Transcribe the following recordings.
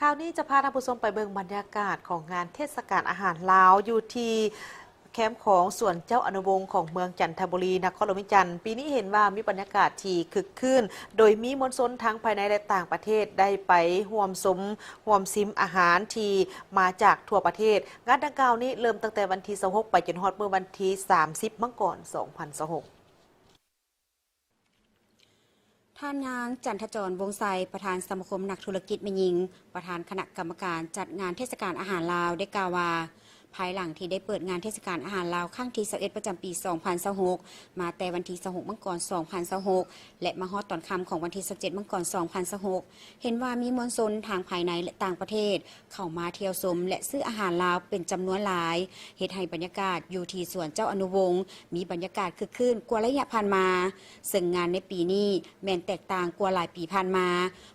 ຄາວນີ້ຈະພາທ່ານຜູ້ຊົມໄປເບິ່ງບັນຍາກາດຂອງງານເທດສະການອາຫານລາວ ຢູ່ທີ່ແຄມຂອງສວນເຈົ້າອະນຸວົງຂອງເມືອງຈັນທະບູລີ ນະຄອນຫຼວງວຽງຈັນ. ປີນີ້ເຫັນວ່າມີບັນຍາກາດທີ່ຄຶກຄື້ນ ໂດຍມີມວນຊົນທັງພາຍໃນ ແລະ ຕ່າງປະເທດໄດ້ໄປຮ່ວມຊົມ ຮ່ວມຊິມອາຫານທີ່ມາຈາກທົ່ວປະເທດ. ງານດັ່ງກ່າວນີ້ເລີ່ມຕັ້ງແຕ່ວັນທີຊາວຫົກ ໄປຈົນຮອດມື້ວັນທີສາມສິບ ມັງກອນ ສອງພັນຊາວຫົກ. ທ່ານນາງ ຈັນທະຈອນ ວົງໄຊ ປະທານສະມາຄົມນັກທຸລະກິດແມ່ຍິງ, ປະທານຄະນະກຳມະການຈັດງານເທດສະການອາຫານລາວ ໄດ້ກ່າວວ່າ ພາຍຫຼັງທີ່ໄດ້ເປີດງານເທດສະການອາຫານລາວຄັ້ງທີຊາວເອັດ ປະຈຳປີສອງພັນຊາວຫົກ ມາແຕ່ວັນທີຊາວຫົກ ມັງກອນ ສອງພັນຊາວຫົກ ແລະ ມາຮອດຕອນຄ່ຳຂອງວັນທີຊາວເຈັດ ມັງກອນ ສອງພັນຊາວຫົກ ເຫັນວ່າມີມວນຊົນທັງພາຍໃນ ແລະ ຕ່າງປະເທດ ເຂົ້າມາທ່ຽວຊົມ ແລະ ຊື້ອາຫານລາວເປັນຈຳນວນຫຼາຍ, ເຮັດໃຫ້ບັນຍາກາດຢູ່ທີ່ສວນເຈົ້າອະນຸວົງ ມີບັນຍາກາດຄຶກຄື້ນກວ່າໄລຍະຜ່ານມາ. ເຊິ່ງງານໃນປີນີ້ແມ່ນແຕກຕ່າງກວ່າຫຼາຍປີຜ່ານມາ,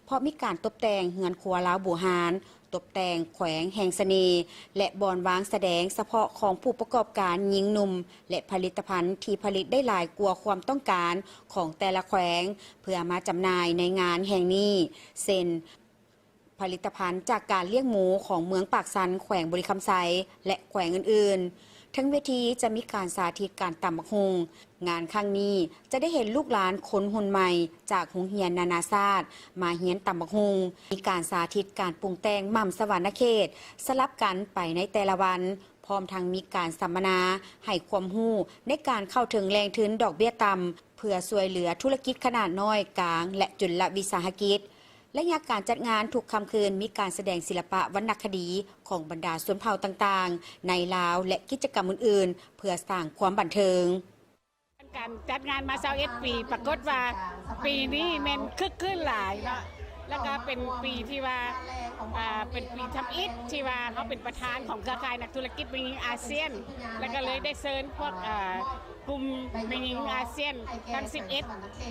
ເພາະມີການຕົບແຕ່ງເຮືອນຄົວລາວບູຮານ, ຕົບແຕ່ງແຂວງແຫ່ງສະເໜ່ ແລະ ບ່ອນວາງສະແດງສະເພາະຂອງຜູ້ປະກອບການຍິງໜຸ່ມ ແລະ ຜະລິດຕະພັນທີ່ຜະລິດໄດ້ຫຼາຍກວ່າຄວາມຕ້ອງການຂອງແຕ່ລະແຂວງ ເພື່ອມາຈຳໜ່າຍໃນງານແຫ່ງນີ້ ເຊັ່ນ ຜະລິດຕະພັນຈາກການລ້ຽງໝູຂອງເມືອງປາກຊັນ ແຂວງບໍລິຄຳໄຊ ແລະ ແຂວງອື່ນໆ. ເທິງເວທີຈະມີການສາທິດການຕຳບັກຫຸ່ງ. ງານຄັ້ງນີ້ຈະໄດ້ເຫັນລູກຫຼານຄົນຮຸ່ນໃໝ່ຈາກໂຮງຮຽນນານາຊາດມາຮຽນຕຳບັກຫຸ່ງ, ມີການສາທິດການປຸງແຕ່ງໝ່ຳສະຫວັນນະເຂດ ສະຫຼັບກັນໄປໃນແຕ່ລະວັນ, ພ້ອມທັງມີການສຳມະນາໃຫ້ຄວາມຮູ້ໃນການເຂົ້າເຖິງແຫຼ່ງທຶນດອກເບ້ຍຕ່ຳ ເພື່ອຊ່ວຍເຫຼືອທຸລະກິດຂະໜາດນ້ອຍ, ກາງ ແລະ ຈຸນລະວິສາຫະກິດ. ໄລຍະການຈັດງານທຸກຄ່ຳຄືນມີການສະແດງສິລະປະວັນນະຄະດີຂອງບັນດາຊົນເຜົ່າຕ່າງໆໃນລາວ ແລະ ກິດຈະກຳອື່ນໆ ເພື່ອສ້າງຄວາມບັນເທີງ. ການຈັດງານມາຊາວເອັດປີ ປາກົດວ່າປີນີ້ແມ່ນຄຶກຄື້ນຫຼາຍເນາະ ແລ້ວກະເປັນປີທີ່ວ່າ ອ່າ ເປັນປີທຳອິດທີ່ວ່າເຮົາເປັນປະທານຂອງເຄືອຂ່າຍນັກທຸລະກິດແມ່ຍິງອາຊຽນ ແລ້ວກະເລີຍໄດ້ເຊີນພວກ ອ່າ ກຸ່ມແມ່ຍິງອາຊຽນທັງສິບເອັດ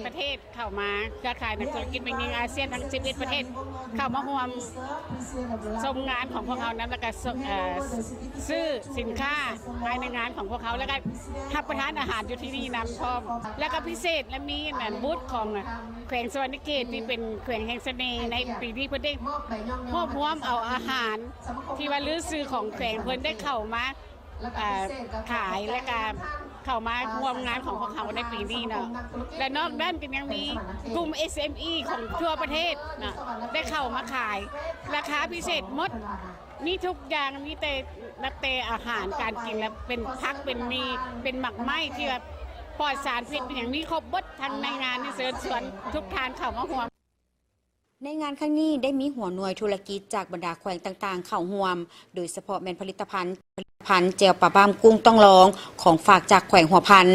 ປະເທດ ເຂົ້າມາ ເຄືອຂ່າຍນັກທຸລະກິດແມ່ຍິງອາຊຽນທັງສິບເອັດປະເທດ ເຂົ້າມາຮ່ວມຊົມງານຂອງພວກເຮົານຳ ແລ້ວກະ ເອີ ຊື້ສິນຄ້າພາຍໃນງານຂອງພວກເຮົາ ແລ້ວກະຮັບປະທານອາຫານຢູ່ທີ່ນີ້ນຳພ້ອມ ແລ້ວກະພິເສດ ແລະ ມີອັນ ບູດຂອງແຂວງສະຫວັນນະເຂດ ທີ່ເປັນແຂວງແຫ່ງສະເໜ່ ໃນປີນີ້ເພິ່ນໄດ້ຮວບຮວມເອົາອາຫານທີ່ວ່າລືຊື່ຂອງແຂວງເພິ່ນໄດ້ເຂົ້າມາ ອ່າ ຂາຍ ແລະກະເຂົ້າມາຮ່ວມງານຂອງພວກເຮົາໃນປີນີ້ເນາະ ແລະນອກນັ້ນກໍຍັງມີກຸ່ມເອສເອັມອີຂອງທົ່ວປະເທດເນາະ ໄດ້ເຂົ້າມາຂາຍ ລາຄາພິເສດໝົດ ມີທຸກຢ່າງ ມີແຕ່ ນັບແຕ່ອາຫານການກິນ ແລະເປັນຜັກ ເປັນໝີ່ ເປັນໝາກໄມ້ທີ່ວ່າປອດສານພິດ ຫຍັງມີຄົບໝົດ ທັງໃນງານນີ້ເຊີນຊວນທຸກທ່ານເຂົ້າມາຮ່ວມ. ໃນງານຄັ້ງນີ້ໄດ້ມີຫົວໜ່ວຍທຸລະກິດຈາກບັນດາແຂວງຕ່າງໆເຂົ້າຮ່ວມ, ໂດຍສະເພາະແມ່ນຜະລິດຕະພັນ ຜະລິດຕະພັນແຈ່ວປາບ້າມກຸ້ງຕ້ອງລອງ ຂອງຝາກຈາກແຂວງຫົວພັນ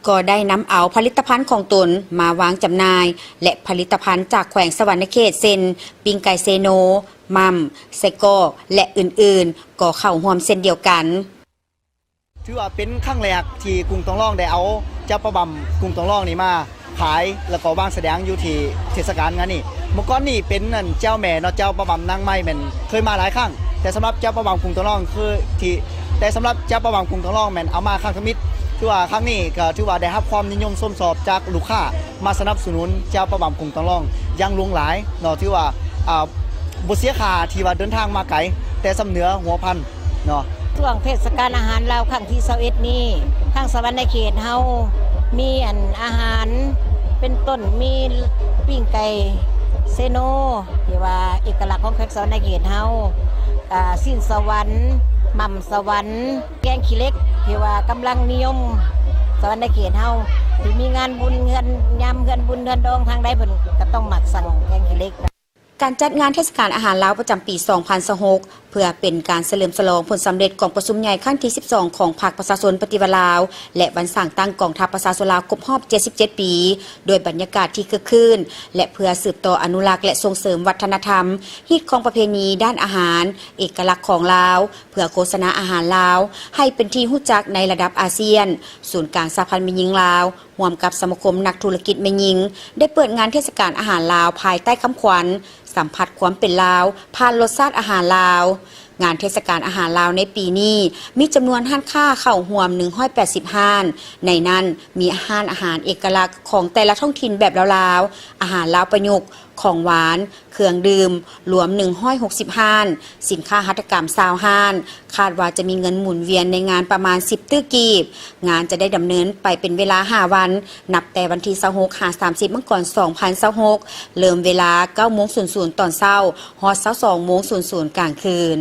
ກໍໄດ້ນຳເອົາຜະລິດຕະພັນຂອງຕົນມາວາງຈຳໜ່າຍ ແລະ ຜະລິດຕະພັນຈາກແຂວງສະຫວັນນະເຂດ ເຊັ່ນ ປີ້ງໄກ່ເຊໂນ, ໝ່ຳ, ໄສ້ກອກ ແລະ ອື່ນໆ ກໍເຂົ້າຮ່ວມເຊັ່ນດຽວກັນ. ຖືວ່າເປັນຄັ້ງແລກທີ່ກຸ້ງຕ້ອງລອງໄດ້ເອົາແຈ່ວປາບ້າມກຸ້ງຕ້ອງລອງນີ້ມາຂາຍ ແລ້ວກໍວາງສະແດງຢູ່ທີ່ເທດສະການງານນີ້. ເມື່ອກ່ອນນີ້ເປັນອັນແຈ່ວແມ່ເນາະ ແຈ່ວປາບ້າມນາງໄມ້ແມ່ນເຄີຍມາຫຼາຍຄັ້ງ ແຕ່ສຳລັບແຈ່ວປາບ້າມກຸ້ງຕ້ອງລອງຄືທີ່ ແຕ່ສຳລັບແຈ່ວປາບ້າມກຸ້ງຕ້ອງລອງແມ່ນເອົາມາຄັ້ງທຳອິດ. ຖືວ່າຄັ້ງນີ້ກໍຖືວ່າໄດ້ຮັບຄວາມນິຍົມຊົມຊອບຈາກລູກຄ້າ ມາສະໜັບສະໜູນແຈ່ວປາບ້າມກຸ້ງຕ້ອງລອງຢ່າງຫຼວງຫຼາຍເນາະ. ຖືວ່າ ອ່າ ບໍ່ເສຍຄ່າທີ່ວ່າເດີນທາງມາໄກ ແຕ່ສ່ຳເໜືອຫົວພັນເນາະ. ຊ່ວງເທດສະການອາຫານລາວຄັ້ງທີຊາວເອັດນີ້ ທາງສະຫວັນນະເຂດເຮົາມີອັນອາຫານເປັນຕົ້ນ ມີປີ້ງໄກ່ເຊໂນ ທີ່ວ່າເອກະລັກຂອງແຂວງສະຫວັນນະເຂດເຮົາ, ອ່າ ຊີ້ນສະຫວັນ, ໝ່ຳສະຫວັນ, ແກງຂີ້ເຫຼັກ ທີ່ວ່າກຳລັງນິຍົມສະຫວັນນະເຂດເຮົາ ທີ່ມີງານບຸນເຮືອນ ຍາມເຮືອນບຸນເຮືອນດອງທາງໃດ ເພິ່ນກໍຕ້ອງມັກສັ່ງແກງຂີ້ເຫຼັກ. ການຈັດງານເທດສະການອາຫານລາວປະຈຳປີສອງພັນຊາວຫົກ ເພື່ອເປັນການສະເຫຼີມສະຫຼອງຜົນສຳເລັດກອງປະຊຸມໃຫຍ່ຄັ້ງທີສິບສອງຂອງພັກປະຊາຊົນປະຕິວັດລາວ ແລະ ວັນສ້າງຕັ້ງກອງທັບປະຊາຊົນລາວຄົບຮອບເຈັດສິບເຈັດປີ ດ້ວຍບັນຍາກາດທີ່ຄຶກຄື້ນ ແລະ ເພື່ອສືບຕໍ່ອະນຸລັກ ແລະ ສົ່ງເສີມວັດທະນະທຳ, ຮີດຄອງປະເພນີດ້ານອາຫານເອກະລັກຂອງລາວ, ເພື່ອໂຄສະນາອາຫານລາວໃຫ້ເປັນທີ່ຮູ້ຈັກໃນລະດັບອາຊຽນ. ສູນກາງສະຫະພັນແມ່ຍິງລາວ ຮ່ວມກັບສະມາຄົມນັກທຸລະກິດແມ່ຍິງ ໄດ້ເປີດງານເທດສະການອາຫານລາວພາຍໃຕ້ຄຳຂວັນ ສຳຜັດຄວາມເປັນລາວ ຜ່ານລົດຊາດອາຫານລາວ. ງານເທດສະການອາຫານລາວໃນປີນີ້ ມີຈຳນວນຮ້ານຄ້າເຂົ້າຮ່ວມໜຶ່ງຮ້ອຍແປດສິບຮ້ານ, ໃນນັ້ນມີຮ້ານອາຫານເອກະລັກຂອງແຕ່ລະທ້ອງຖິ່ນແບບລາວໆ, ອາຫານລາວປະຍຸກ, ຂອງຫວານ, ເຄື່ອງດື່ມ ລວມໜຶ່ງຮ້ອຍຫົກສິບຮ້ານ, ສິນຄ້າຫັດຖະກຳຊາວຮ້ານ. ຄາດວ່າຈະມີເງິນໝູນວຽນໃນງານປະມານສິບຕື້ກີບ. ງານຈະໄດ້ດຳເນີນໄປເປັນເວລາຫ້າວັນ, ນັບແຕ່ວັນທີຊາວຫົກຫາສາມສິບມັງກອນສອງພັນຊາວຫົກ, ເລີ່ມເວລາເກົ້າໂມງສູນສູນຕອນເຊົ້າ ຮອດຊາວສອງໂມງສູນສູນກາງຄືນ.